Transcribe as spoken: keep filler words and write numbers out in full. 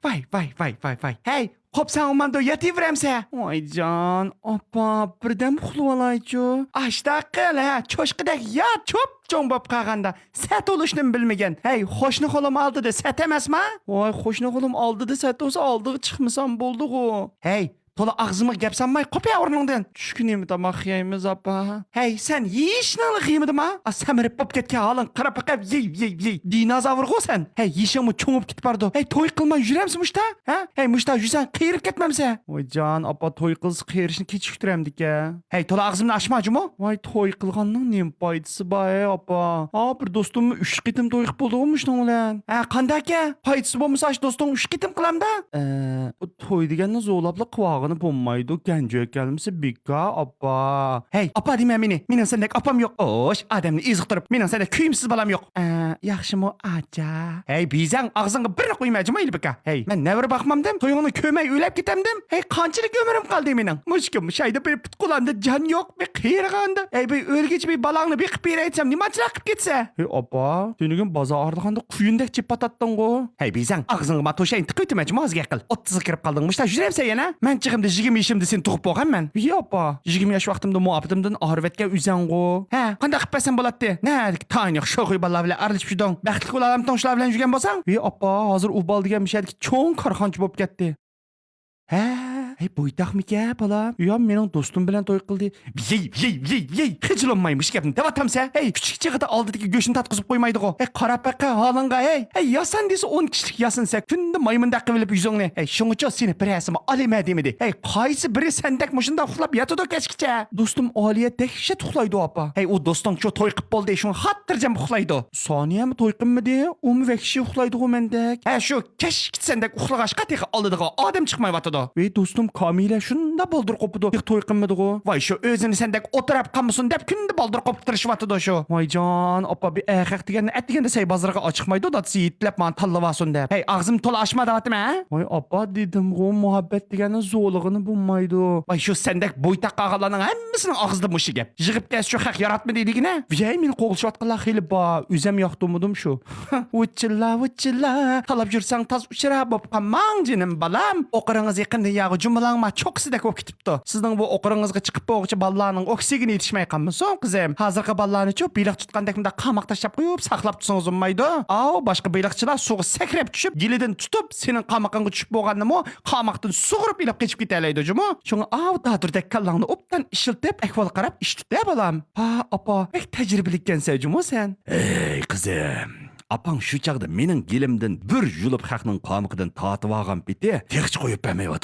ۋاي، ۋاي، ۋاي، ۋاي، ۋاي. ھەي، قوپساڭ ئوماندۇ ياتىۋېرەمسە؟ ۋايجان، ئاپا، بىردەم ئۇخلىۋالايچۇ. ئاشتاق قىل، ھە، چوشقىدەك يات، چوپ-چوڭ بوپ قالغاندا سەت ئۇلۇشنىمۇ بىلمىگەن. ھەي، قوشنا قولۇم ئالدىدا سەت ئەمەسما؟ ۋاي، قوشنا قولۇم ئالدىدا سەت بولسا، ئالدىغا چىقمىسام بولدىغۇ. ھەي، تولا ئاغزىمغا گەپ سالماي قوپ يا ئورنۇڭدىن. چۈشكە نېمە تاماق يەيمىز، ئاپا؟ ھەي، سەن يېيىشنىڭلا غېمىدىما؟ ئا، سەمرىپ بوپ كەتكەن ھالىڭ قاراپ بېقىپ، يەي، يەي، يەي. دىنازاۋرغۇ سەن. ھەي، يېشىڭمۇ چوڭىيىپ كېتىپ بارىدۇ. ھەي، توي قىلماي يۈرەمسە مۇشتا؟ ھە؟ ھەي، مۇشتا يۈرسەڭ قېرىپ كەتمەمسە؟ ۋايجان، ئاپا، توي قىلسا قېرىشنى كېچىكتۈرەمدىكەن. ھەي، تولا ئاغزىمنى ئاچما جۇمۇ. ۋاي، توي قىلغاننىڭ نېمە پايدىسى بار، ھەي، ئاپا؟ ھا، بىر دوستۇممۇ ئۈچ قېتىم توي قىلىپ بولدىغۇ مۇشۇنىڭ بىلەن. ھە، قانداكەن؟ پايدىسى بولمىسا، ئاشۇ دوستۇڭ ئۈچ قېتىم قىلامدا؟ ئە، ئۇ توي دېگەننى زورلاپلا قىلىۋالغىلى بولمايدۇ، گەنجى ئەكەلمىسە بىكار، ئاپا. ھەي، ئاپا دېمە مېنى، مېنىڭ سەندەك ئاپام يوق. ئوش، ئادەمنى ئېزىقتۇرۇپ، مېنىڭ سەندەك كۆيۈمسىز بالام يوق. ئە، ياخشىمۇ ئاچا؟ ھەي، بېزەڭ، ئاغزىڭغا بىرنى قويما جۇمۇ ئېلىبىكا. ھەي، مەن نەۋرە باقمامدىم، تويۇڭنى كۆرمەي ئۆلۈپ كېتەمدىم. ھەي، قانچىلىك ئۆمرۈم قالدى مېنىڭ؟ مۇشۇ كۈن مۇشايدا بىر پۇت قولامدا جان يوق، بىر قېرىغاندا. ھەي، بىر ئۆلگۈچە بىر بالاڭنى بېقىپ بېرەيتسەم، نېمانچىراق قىلىپ كەتسە؟ ھەي، ئاپا، تۈنۈگۈن بازار ئارىلىغاندا قۇيۇندەك چېپىپ ئاتاتتىڭغۇ. ھەي، بېزەڭ، ئاغزىڭغا ما توشاينى تىقىۋېتىمەن جۇمۇ ئازگەك قىل. ئوتتۇزغا كىرىپ قالدىڭ، مۇشتا يۈرەمسەن يەنە؟ مەن چېغىمدا يىگىرمە يېشىمدا سېنى تۇغۇپ بولغان مەن. ۋىي ئاپا، يىگىرمە ياش ۋاقتىمدا مۇھەببىتىمدىن ئايرىۋەتكەن ئۆزەڭغۇ. ھە، قانداق قىلىپ بەرسەم بولاتتى؟ نەدىكى تايىنى يوق شوخۇي بالىلار بىلەن ئارىلىشىپ يۈردۈڭ؟ بەختلىك بولالامتىڭ شۇلار بىلەن يۈرگەن بولساڭ؟ ۋىي ئاپا، ھازىر ئۇ بالا دېگەن مۇشۇ يەردىكى چوڭ كارخانىچى بولۇپ كەتتى. ھە؟ ھەي، بويتاقمىكەن بالام؟ يا، مېنىڭ دوستۇم بىلەن توي قىلدى. ۋىي، ۋىي، ۋىي، ۋىي. خىجىللانماي مۇشۇ گەپنى دەۋاتامسەن؟ ھەي، كىچىك چېغىدا ئالدىدىكى گۆشنى تاتقۇزۇپ قويمايدىغۇ. ھەي، قاراپ بېقە ھالىڭغا، ھەي. ھەي، ياسان دېسە ئون كىشىلىك ياسىنىسەن، كۈندە مايمۇندەك قىلىۋېلىپ يۈزۈڭنى. ھەي، شۇڭىچۇ سېنى بىرەرسىمۇ ئالىمەن دېمىدى. ھەي، قايسى بىرى سەندەك مۇشۇنداق ئۇخلاپ ياتىدۇ كەچكىچە؟ دوستۇم ئالىيە دەھشەت ئۇخلايدۇ، ئاپا. ھەي، ئۇ دوستۇڭچۇ توي قىپ بولدى، شۇڭا خاتىرجەم ئۇخلايدۇ. سانىيەمۇ توي قىلمىدى، ئۇمۇ ۋەھشىي ئۇخلايدىغۇ مەندەك. ھە، شۇ كەچكىچە سەندەك ئۇخلىغاچقا تېخى ئالدىدىغا ئادەم چىقمايۋاتىدۇ. ۋەي، دوستۇم كامىلە شۇنداق بالدۇر قوپىدۇ، تېخى توي قىلمىدىغۇ. ۋاي، شۇ ئۆزىنى سەندەك ئولتۇراپ قالمىسۇن دەپ كۈندە بالدۇر قوپۇپ تىرىشىۋاتىدۇ شۇ. ۋايجان، ئاپا بىر ئەخەق دېگەننى ئەتىگەندە سەي بازىرىغا ئاچىقمايدۇ، دادىسى يېتىلەپ ماڭا تاللىۋالسۇن دەپ. ھەي، ئاغزىمنى تولا ئاچما دەۋاتىمەن، ھە؟ ۋاي، ئاپا دېدىمغۇ، مۇھەببەت دېگەننى زورلىغىنى بولمايدۇ. ۋاي، شۇ سەندەك بويتاق قالغانلارنىڭ ھەممىسىنىڭ ئاغزىدا مۇشۇ گەپ. يىغىپ كەلسە شۇ خەق ياراتمىدى دېگىنە. ۋەي، مېنى قوغلىشىۋاتقانلار خېلى بار، ئۆزەم ياقتۇرمىدىم شۇ. ۋىچىللا، ۋىچىللا، تالاپ يۈرسەڭ تاز ئۇچرا بوپ قالماڭ جېنىم بالام. ئوقۇرىڭىز يېقىندىن ياغۇ جۇمىلاڭ ما چوققىسىدەك بوپ كېتىپتۇ. سىزنىڭ بۇ ئوقۇرىڭىزغا چىقىپ بولغۇچە بالىلارنىڭ ئوكسىگېنى يېتىشمەي قالمىسۇن قىزىم. ھازىرقى بالىلارنىچۇ بېلىق تۇتقاندەك مۇنداق قاماق تاشلاپ قويۇپ ساقلاپ تۇرسىڭىز بولمايدۇ. ئاۋۇ باشقا بېلىقچىلار سۇغا سەكرەپ چۈشۈپ، گېلىدىن تۇتۇپ، سېنىڭ قامىقىڭغا چۈشۈپ بولغاندىمۇ قاماقتىن سۇغۇرۇپ ئېلىپ قېچىپ كېتەلەيدۇ جۇمۇ. شۇڭا ئاۋۇ دادۇردەك كاللاڭنى ئوبدان ئىشلىتىپ، ئەھۋال قاراپ ئىش تۇت ھە بالام. ھا، ئاپا، بەك تەجرىبىلىككەنسەن جۇمۇ سەن. ھەي، قىزىم، ئاپاڭ شۇ چاغدا مېنىڭ گېلىمدىن بىر يۇلۇپ خەقنىڭ قامىقىدىن تارتىۋالغان پېتى تېخىچە قويۇپ بەرمەيۋاتىدۇ.